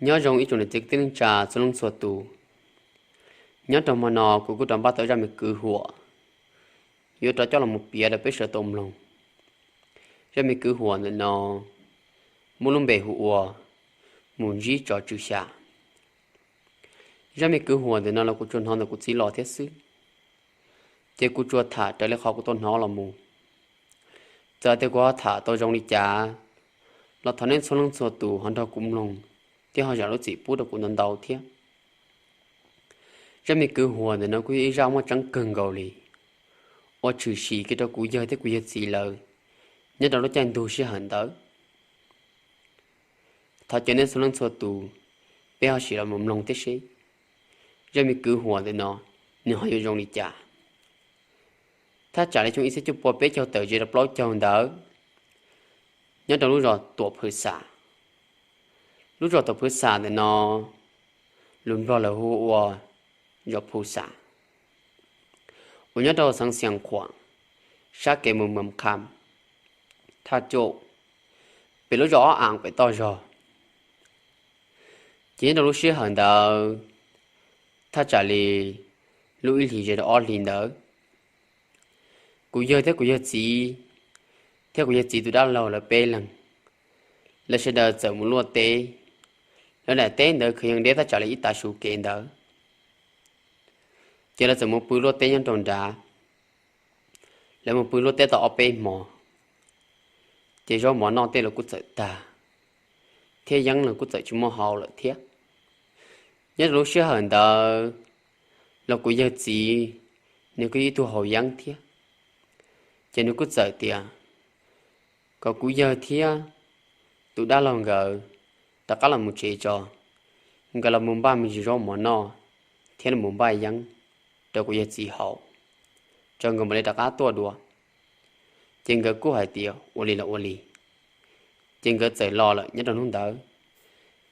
Nyob zoo ib tsoom niam txiv kwv tij neej tsa txhua leej txhua tus. Nyob rau hmo no kuv kuj rov npaj tau zaj me kwv huam yuav rov coj los mus piav rau peb sawv daws tau mloog. Zaj me kwv huam ntawm no muaj lub npe hu ua Mus Ntsib Tsov Tswv Xya. Zaj me kwv huam ntawm no los kuv tsuas hnov ntawm kuv txiv los thiab xwb, ces kuv tsuas tham raws li qhov kuv tau hnov los mus. Txawm tias kuv ho tham tau zoo li cas los thov nej txhua leej txhua tus ho nrog kuv mloog thiab ho zam lub txim pub rau kuv ntau ntau thiab. Zaj me kwv huam ntawm no kuj yog ib zaj muaj tseeb kawg nkaus li, uas tshwm sim kiag rau kuv yawg thiab kuv yawg txiv lawv nyob rau lub caij ntuj sij hawm ntawd. Thov caw nej txhua leej txhua tus, peb ho sim los mus mloog thiab seb zaj me kwv huam ntawm no nws ho yuav zoo li cas. Thaj tsam li xyoo ib txhiab cuaj pua peb caug tawm ze rau plaub caug ntawd, nyob rau lub zos Tuam Phwv Xam. Lub zos Tuam Phwv Xam ntawm no lus Nplog lawv hu ua zos Phu Xam, uas nyob rau xeev Xias Khuam, sab kev mus Mam Kham, Thaj Caum, pem lub zos Ob Am pem toj zog. Ces nyob rau lub sij hawm ntawd, thaj tsam li lub ib hlis ze rau ob hlis ntawd, kuv yawg thiab kuv yawg txiv, thiab kuv yawg txiv tus dab laug lawv peb leeg, lawv sawv daws txawm mus luaj teb. Lawv daim teb ntawd kwv yees deb thaj tsam li ib tav su kev ntawd, ces lawv txawm mus pw luaj teb nyob rau nrad. Lawv mus pw luaj teb tau ob peb hmo, ces zaub mov noj tej los kuj txawm tag, thiab yeeb los kuj txawm tsis muaj hau lawm thiab. Nyob rau lub sij hawm ntawd los kuv yawg txiv nws kuj yog ib tug haus yeeb thiab, ces nws kuj txawm tias kom kuv yawg thiab tus dab laug nkawd rov qab los mus tsev tso, nkawd los mus npaj me ntsis zaub mov noj thiab los mus npaj yeeb rau kuv yawg txiv haus, tso nkawd mam li rov qab tuaj dua. Ces nkawd kuj hais tias ua li los ua li. Ces nkawd txawm los lawm nyob rau hnub ntawd,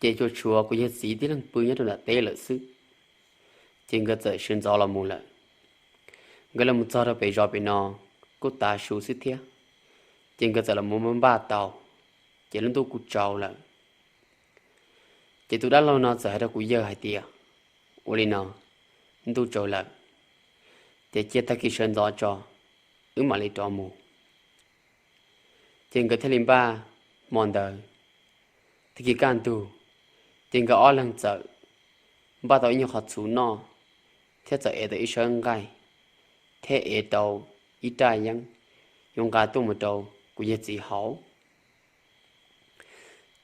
ces tsuas tshuav kuv yawg txiv tib leeg pw nyob rau nram teb lawm xwb. Ces nkawd txawm sawv ntxov los mus lawm. Nkawd los mus txog rau pem zos pem no kuj tav su xwb thiab, ces nkawd txawm los mus npaj tau, ces lub ntuj kuj tsaus lawm. Ces tus dab laug no txawm hais rau kuv yawg hais tias, ua li no, ntuj tsaus lawm, ces cia tag kis sawv ntxov tso, wb mam li rov mus. Ces nkawd thiaj li npaj hmo ntawd. Tag kis kaj ntug, ces nkawd ob leeg txawm npaj tau ib nyuag qhov txhuv noj, thiab txawm ev tau ib sawb nqaij, thiab ev tau ib raj yeeb, yuav nqa tuaj mus rau kuv yawg txiv haus.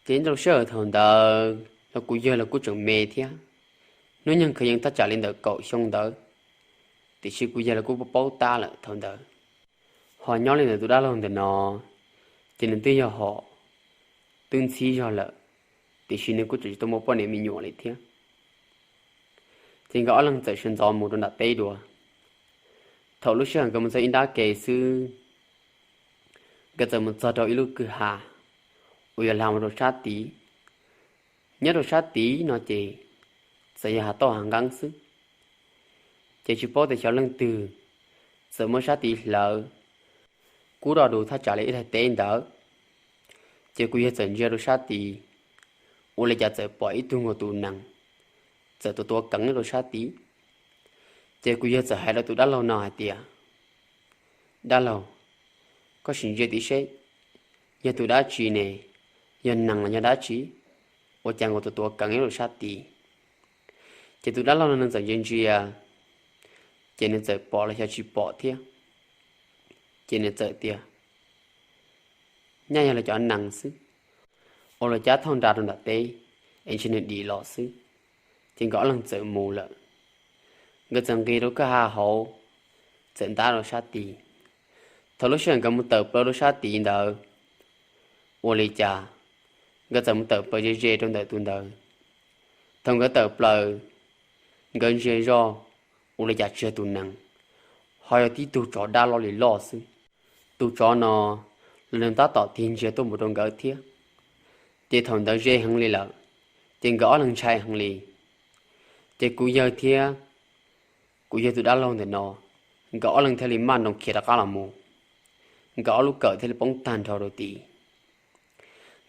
Ces nyob rau sij hawm thaum ntawd los kuv yawg los kuj tseem me thiab, hnub nyoog kwv yees thaj tsam li ntawm kaum xyoo ntawd, tiam sis kuv yawg los kuj paub tab lawm thaum ntawd. Ho nyob li ntawm tus dab laug ntawm no, ces nws twb yog hom twb ntxhib zog lawm, tiam sis nws kuj tseem tsis tau muaj poj niam me nyuam li thiab. Ces nkawd ob leeg txawm sawv ntxov mus rau nram teb dua. Thaum lub sij hawm nkawd mus txog ib nrab ke xwb, nkawd txawm mus txog rau ib lub kwj ha uas yog hla mus rau sab tid. Nyob rau sab tid no ces txawm yog hav tauj hav nqeeb xwb, ces tsis paub tias xyov leej twg txawm muab sab tid hlawv kub do du thaj tsam li ib daim teb ntawd. Ces kuv yawg txawm ntsia rau sab tid, ua li cas txawm pom ib tug nkaus tus nees txawm tuav tuav keev rau sab tid. Ces kuv yawg txawm hais rau tus dab laug no hais tias, dab laug, koj sim ntsia tim seb yog tus dab tsi ne, yog nees los yog dab tsi, ua cas nkaus tuav tuav keev rau sab tid. Ces tus dab laug no nws txawm ntsia ntsia, ces nws txawm pom los xyov tsis pom thiab, ces nws txawm tias, nyaj yog lawv cov nees xwb, ua lawv cab thooj nra rau nram teb, es ntshe nws dim los xwb. Ces nkawd ob leeg txawm mus lawm. Nkawd txawm nqis rau kwj ha hauv, txawm ntab rau sab tid. Thaum lub sij hawm nkawd mus tawm plaws rau sab tid ntawd, ua li cas nkawd txawm mus tawm plaws ze ze rau ntawm tus ntawd. Thaum nkawd tawm plaws, nkawd ntsia zoj, ua li cas tsis yog tus nees, ho yog tib tug tsov dab loj li loj xwb. Tus tsov no los nws tab tom tig ntsia tuaj mus rau nkawd thiab. Ces thaum ntawd ze heev li lawm, ces nkawd ob leeg ntshai heev li. Ces kuv yawg thiab kuv yawg tus dab laug ntawm no, nkawd ob leeg thiaj li maj nroos khiav rov qab los mus. Nkawd ob lub kawm thiaj li poob tag nrho rau tid.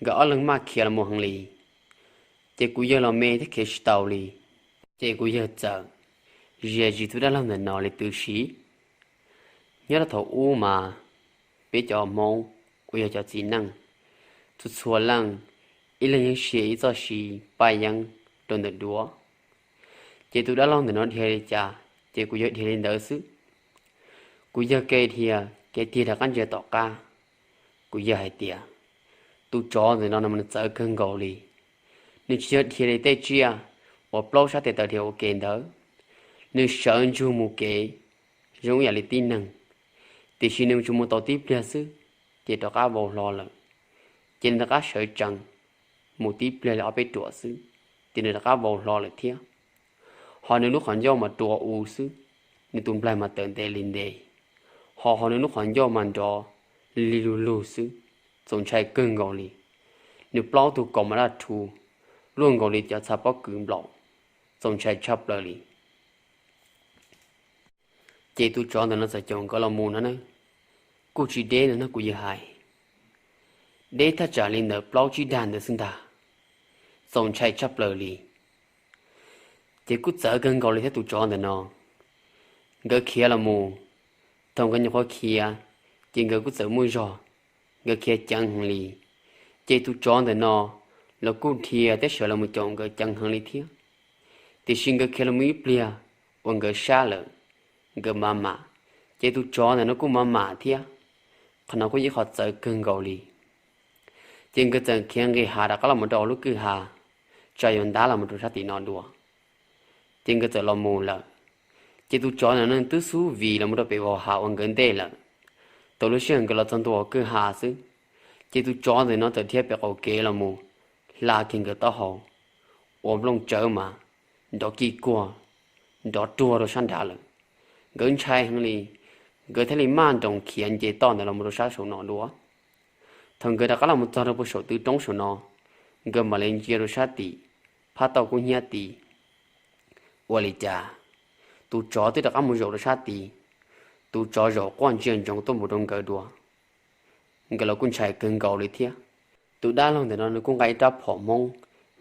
Nkawd ob leeg maj khiav los mus heev li, Ces kuv yawg los me thiab khiav tsis tau li. Ces kuv yawg txawm zia zis tus dab laug ntawm no li tub siv. Nyob rau thaum ub mas peb cov Hmoob uas yog cov txiv neej, txhua txhua leej ib leeg yeej sia ib txoj siv paj yeeb rau ntawm duav. Ces tus dab laug ntawm no dhia li cas, ces kuv yawg dhia li ntawd xwb. Kuv yawg ke dhia, kev tiag rov qab ntsia tom qab, kuv yawg hais tias, tus tsov ntawm no nws txawv kawg nkaus li. Nws tsis yog dhia li tej tsiaj uas plaub sab tes taw dhia ua ke ntawd, nws sawv ntsug mus kev zoo ib yam li tib neeg, tiam sis nws tsuas mus tau tib pliag xwb, ces rov qab vau hlo lawm. Ces nws rov qab sawv tsees mus tib pliag li ob peb ruam xwb, ces nws rov qab vau hlo lawm thiab. Ho nws lub qhov ncauj mas rua u xwb, nws tus nplaig mas tawm ntev li ntev, ho ho nws lub qhov ncauj mas nrov li lug lug xwb, txaus ntshai kawg nkaus li. Nws plaub tug kaus mas daj rhu, luaj nkaus li cov txha pob kws nplaum, txaus ntshai tshaj plaws li. Ces tus tsov ntawm no txawm caum nkawd los mus no na, kuj tsis deb no na kuv yawg hais, deb thaj tsam li ntawm plaub tsib dag ntawd xwb ntag, txaus ntshai tshaj plaws li. Ces kuj txawv kawg nkaus li thiab tus tsov ntawm no, nkawd khiav los mus, thaum nkawd nyuam qhuav khiav, ces nkawd kuj txawm muaj zog, nkawd khiav ceev heev li. Ces tus tsov ntawm no los kuj dhia thiab sawv los mus caum nkawd ceev heev li thiab. Tiam sis nkawd khiav los mus ib pliag uas nkawd sab lawm, nkawd mam mam, ces tus tsov ntawm no kuj mam mam thiab. Qhov no kuj yog ib qho txawv kawg nkaus li. Ces nkawd txawm khiav nqis hav rov qab los mus rau lub kwj ha, tsa yuav ntab los mus rau sab tim no dua. Ces nkawd txawm los mus lawm. Ces tus tsov ntawm no twb xub vim los mus rau pem vauv hav uas nkawd ntej lawm. Thaum lub sij hawm nkawd los txog ntua hauv kwj ha xwb, ces tus tsov ntawm no txawm dhia pem qaum kev los mus hla kiag nkawd taub hau, ua nplooj tsawv mas nrov kij kuag, nrov ruag rau sab nrad lawm. Nkawd ntshai heev li, nkawd thiaj li maj nroos khiav nce toj ntawd los mus rau sab saum no dua. Thaum nkawd rov qab los mus txog rau puag saum tw roob saum no, nkawd mam li ntsia rau sab tim, phab tauj kub hnyiab tid. Ua li cas tus tsov twb rov qab mus zaum rau sab tid, tus tsov zaum quaj ntsia ntsoov tuaj mus rau nkawd dua. Nkawd los kuj ntshai kawg nkaus li thiab. Tus dab laug ntawm no nws kuj nqa ib rab phom Hmoob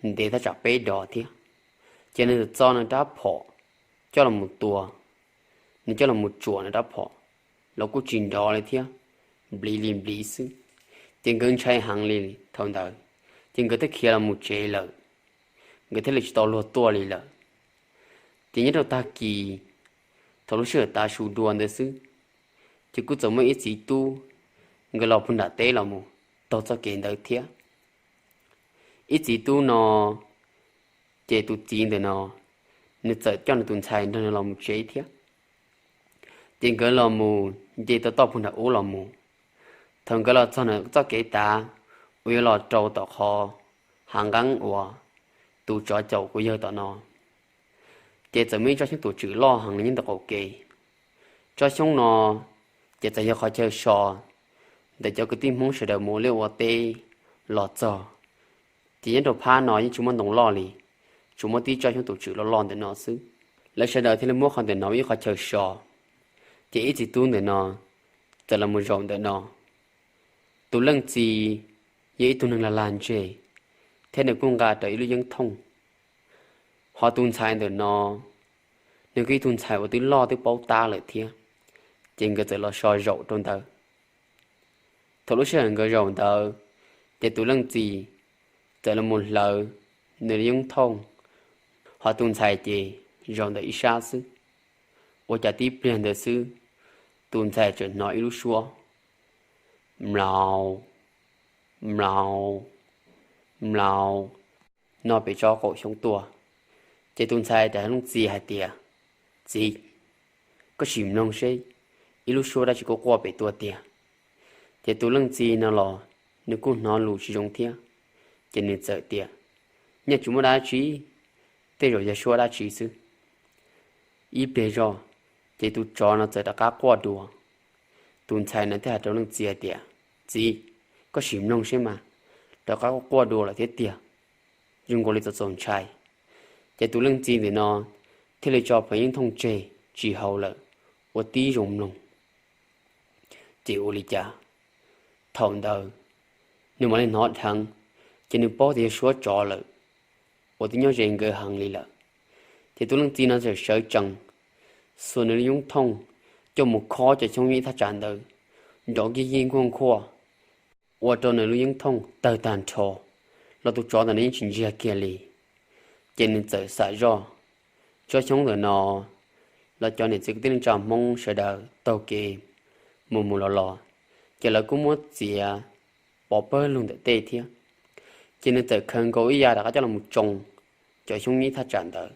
ntev thaj tsam peb dos thiab, ces nws txawm txo nws rab phom coj los mus tua, nws coj los mus tsuam nws rab phom los kuj tsis nrov li thiab, npliv li npliv xwb. Ces nkawd ntshai heev li thaum ntawd, ces nkawd thiaj khiav los mus tsev lawm, nkawd thiaj li tsis tau luag tuaj li lawm. Ces nyob rau tag kis, thaum lub sij hawm tav su dua ntawd xwb, ces kuj txawm muaj ib txiv tub, nkawd los puag nram teb los mus taug txoj kev ntawd thiab. Ib txiv tub no, ces tus txiv ntawm no, nws txawm coj nws tus ntxhais nrog nws los mus tsev thiab. Ces nkawd los mus nce tau toj puag nram ub los mus. Thaum nkawd los txog nram txoj kev tav uas yuav los rau tom qhov hav nqeeb uas tus tsov caum kuv yawg tom no, ces txawm muaj ib tsob xyoob tus tswm loj heev nyob ntawm qaum kev. Tsob xyoob no ces txawm yog qhov chaw so ntawm cov kwv tij Hmoob sawv daws mus ua liaj ua teb los txog. Ces nyob rau phab no yeej tsis muaj ntoo loj li, tsuas muaj tib tsob xyoob tus tswm loj loj ntawm no xwb. Lawv sawv daws thiaj li muab qhov ntawm no ua ib qhov chaw so. Ces ib txiv tub ntawm no txawm los mus zaum ntawm no. Tus leej txiv yog ib tug neeg lag lag ntseg, thiab nws kuj nqa rau ib lub yeeb thooj. Ho tus ntxhais ntawm no, nws kuj ib tug ntxhais uas twb loj twb paub tab lawm thiab, ces nkawd txawm los so zaum rau ntawd. Thaum lub sij hawm nkawd zaum ntawd, ces tus leej txiv txawm los mus hlawv nws yeeb thooj, ho tus ntxhais ces zaum ntawm ib sab xwb. Ua cas tib pliag ntawd xwb, tus ntxhais txawm hnov ib lub suab mlaus, mlaus, mlaus no pem tsob qaum xyoob tuaj. Ces tus ntxhais rov leej txiv hais tias, Txiv, koj sim mloog seb ib lub suab dab tsi quaj quaj pem tuaj tiag. Ces tus leej txiv no los nws kuj hnov lus tsis zoo thiab, ces nws txawm tias, Nyaj tsis muaj dab tsi, tej zaum yog suab dab tsi xwb. Ib pliag zog, ces tus tsov no txawm rov qab quaj dua. Tus ntxhais no thiaj hais rau leej txiv hais tias, Txiv, koj sim mloog seb mas, rov qab quaj dua lawm thiab tiag, zoo nkaus li txaus txaus ntshai. Ces tus leej txiv ntawm no thiaj li tso plhuav yeeb thooj tseg tsis haus lawm, ua tib zoo mloog. Ces ua li cas, thaum ntawd nws mam li hnov dheev, ces nws paub tias yog suab tsov lawm. uas twb nyob ze nkawd heev li lawm. Ces tus leej txiv no txawm sawv tsees, xuas nws lub yoob thooj, coj mus khob cov xyoob ib thaj tsam ntawd nrov kij yij nkuaj nkuaj, ua rau nws lub yoob thooj tawg tag nrho, los tus tsov ntawm no yeej tsis ntsiag kiag li. Ces nws txawm xam zoj, tsob xyoob ntawm no los cov niam txiv kwv tij neej tsa Hmoob sawv daws taug kev mus mus los los, ces lawv kuj muab txiav pov pawg lug ntawm tej thiab. Ces nws txawm khaws nkaus ib yav rov qab coj los mus tsoo cov xyoob ib thaj tsam ntawd,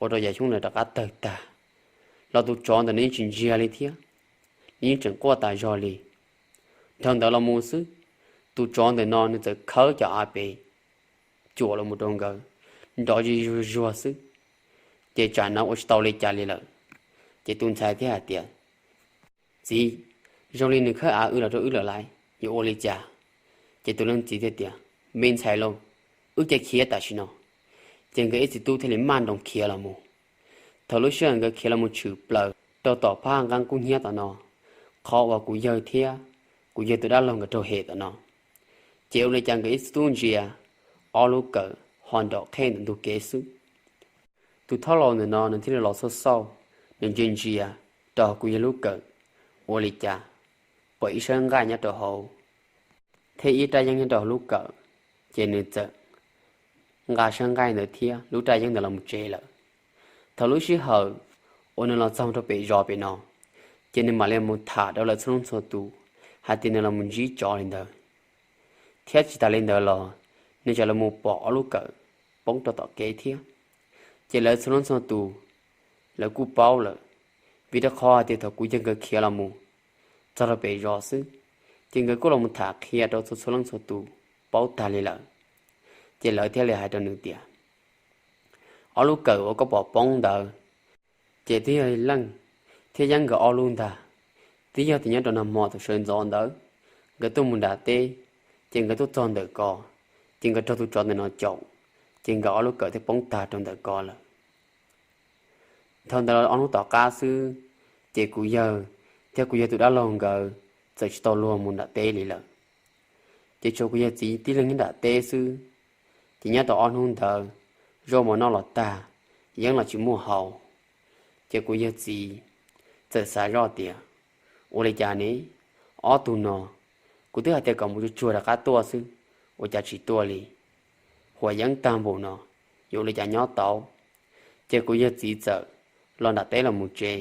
ua rau yam xyoob ntawd rov qab tawg tag, los tus tsov ntawm no yeej tsis ntsiag li thiab, nws yeej tseem quaj tas zog li. Dhau ntawd los mus xwb, tus tsov ntawm no nws txawm khawb cov av pem cuam los mus rau nkawd, nrov zig zuag zuag xwb, ces tsam no ua tsis tau li cas li lawm. Ces tus ntxhais thiaj hais tias, Txiv, zoo li nws khawb av wb los rau wb lawm lauj, yuav ua li cas? Ces tus leej txiv thiaj tias, Me ntxhais lauj, wb cia khiav tam sim no. Ces nkawd ib txiv tub thiaj li maj nroos khiav los mus. Thaum lub sij hawm nkawd khiav los mus tshwm plaws rau tom phab nqeeb kub hnyiab tom no, qhov uas kuv yawg thiab kuv yawg tus dab laug nkawd raug hem tom no, ces ua li cas nkawd ib txiv tub ntsia ob lub kawm ho nrom qhej ntawm ntug kev xwb. Tus thab laus ntawm no nws thiaj li los xauj xauj, nws ntsia ntsia rau kuv yawg lub kawm, ua li cas pom ib sab nqaij nyob rau hauv thiab ib rab yeeb nyob rau hauv lub kawm, ces nws txawm nqa sab nqaij ntawd thiab lub rab yeeb ntawd los mus tsev lawm. Thaum lub sij hawm uas nws los txog rau pem zos pem no, ces nws mam li mus tham rau lawv txhua leej txhua tus hais tias nws los mus ntsib tsov li ntawd, thiab tsis tas li ntawd los nws tseem los mus pom ob lub kawm poob rau tom kev thiab. Ces lawv txhua leej txhua tus lawv kuj paub lawm, vim rau qhov hais tias thaum kuv yawg nkawd khiav los mus txog rau pem zos xwb, ces nkawd kuj los mus tham qhia rau txhua txhua leej txhua tus paub tag li lawm. Ces lawv thiaj li hais rau nws tias, Ob lub kawm uas koj pom poob ntawd, ces twb yog leej thiab yeeb nkawd ob lub ntag. Twb yog tias nyob rau nag hmo thaum sawv ntxov ntawd, nkawd tuaj mus nram teb, ces nkawd tuaj txog ntawm ko, ces nkawd raug tus tsov ntawm no caum, ces nkawd ob lub kawm thiaj poob tag rau ntawm ko lawm. Dhau ntawd ob hnub tom qab xwb, ces kuv yawg thiab kuv yawg tus dab laug nkawd txawm tsis tau luag mus nram teb li lawm. Ces tshuav kuv yawg txiv tib leeg nyob nram teb xwb. Ces nyob tau ob hnub ntawd, zaub mov noj los tag, yeeb los tsis muaj haus. Ces kuv yawg txiv txawm xav zoj tias, Ua li cas ne? Ob tug no, kuv twb hais tias kom mus tsuag tsuag rov qab tuaj xwb, ua cas tsis tuaj li? Huam yeeb tag npaum no, yuav ua li cas nyob tau? Ces kuv yawg txiv txawm los nram teb los mus tsev.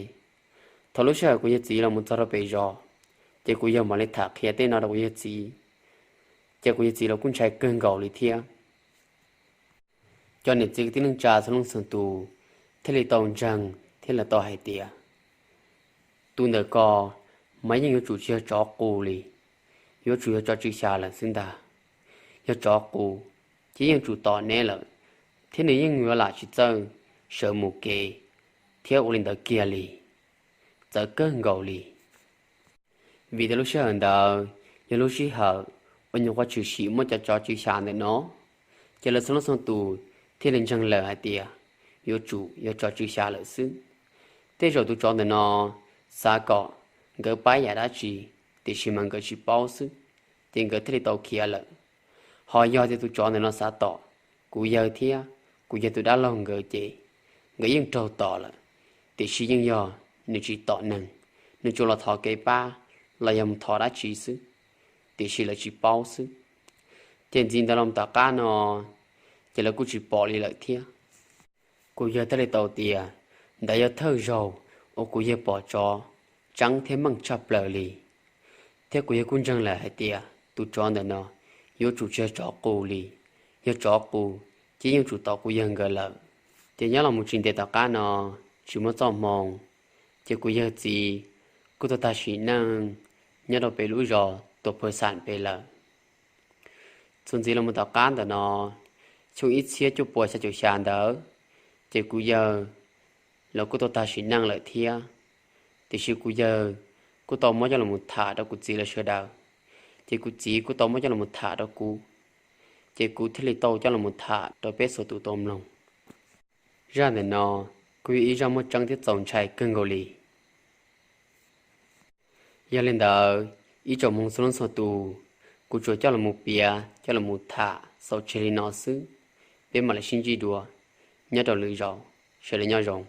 Thaum lub sij hawm kuv yawg txiv los mus txog rau pem zos, ces kuv yawg mam li tham qhia tej no rau kuv yawg txiv. Ces kuv yawg txiv los kuj ntshai kawg nkaus li thiab. Cov niam txiv kwv tij neej tsa txhua leej txhua tus thiaj li tau ntseeg thiab lawv tau hais tias, Tus ntawm ko mas yeej yuav tsum tsis yog tsov qus li, yuav tsum yog tsov tswv xya lawm xwb ntag. Yog tsov qus ces yeej tsum tom neb lawm, thiab nws yeej yuav lam tsis txawj sawv mus kev thiab ua li ntawd kiag li. Txawv kawg nkaus li. Vim tias lub sij hawm ntawd yog lub sij hawm uas nyuam qhuav tshwm sim muaj cov tsov tswv xya ntawm no, ces lawv txhua leej txhua tus thiaj li ntseeg lawm hais tias yuav tsum yog tsov tswv xya lawm xwb. Tej zaum tus tsov ntawm no xav kom nkawd pab yam dab tsi, tiam sis mas nkawd tsis paub xwb, ces nkawd thiaj li tau khiav lawm. Ho yog tias tus tsov ntawm no xav tom kuv yawg thiab kuv yawg tus dab laug nkawd ces nkawd yeej raug tom lawm, tiam sis yeej yog nws tsis tom neeg, nws tsuas los thov kev pab los yog mus thov dab tsi xwb, tiam sis lawv tsis paub xwb. Ces ntxiv ntawd los tom qab no, ces lawv kuj tsis pom li lawm thiab. Kuv yawg thiaj li tau tias ntawd yog thawj zaug uas kuv yawg pom tsov tseeb thiab meej tshaj plaws li. Thiab kuv yawg kuj ntseeg lawm hais tias tus tsov ntawm no yuav tsum tsis yog tsov qus li, yog tsov qus ces yeej tsum tom kuv yawg nkawd lawm. Ces nyob los mus tsis ntev tom qab no, tsis muaj txoj hmoo, ces kuv yawg txiv kuj tau tag sim neej nyob rau pem lub zos Tuam Phawj Xam pem lawm. Txuas ntxiv los mus tom qab ntawm no, xyoo ib txhiab cuaj puas xya caum xya ntawd, ces kuv yawg los kuj tau tag sim neej lawm thiab. Tiam sis kuv yawg kuj tau muab coj los tham rau kuv txiv lawv sawv daws, ces kuv txiv kuj tau muab coj los tham rau kuv, ces kuv thiaj li tau coj los tham rau peb txhua tus tau mloog. Zaj ntawm no kuj yog ib zaj muaj tseeb thiab txaus ntshai kawg nkaus li. Yog li ntawd, ib tsoom mloog txhua leej txhua tus, kuv tsuas coj los piav coj los tham xaus tseg li no xwb. Peb mam li sib ntsib dua nyob rau lwm zaus. Sawv daws nyob zoo.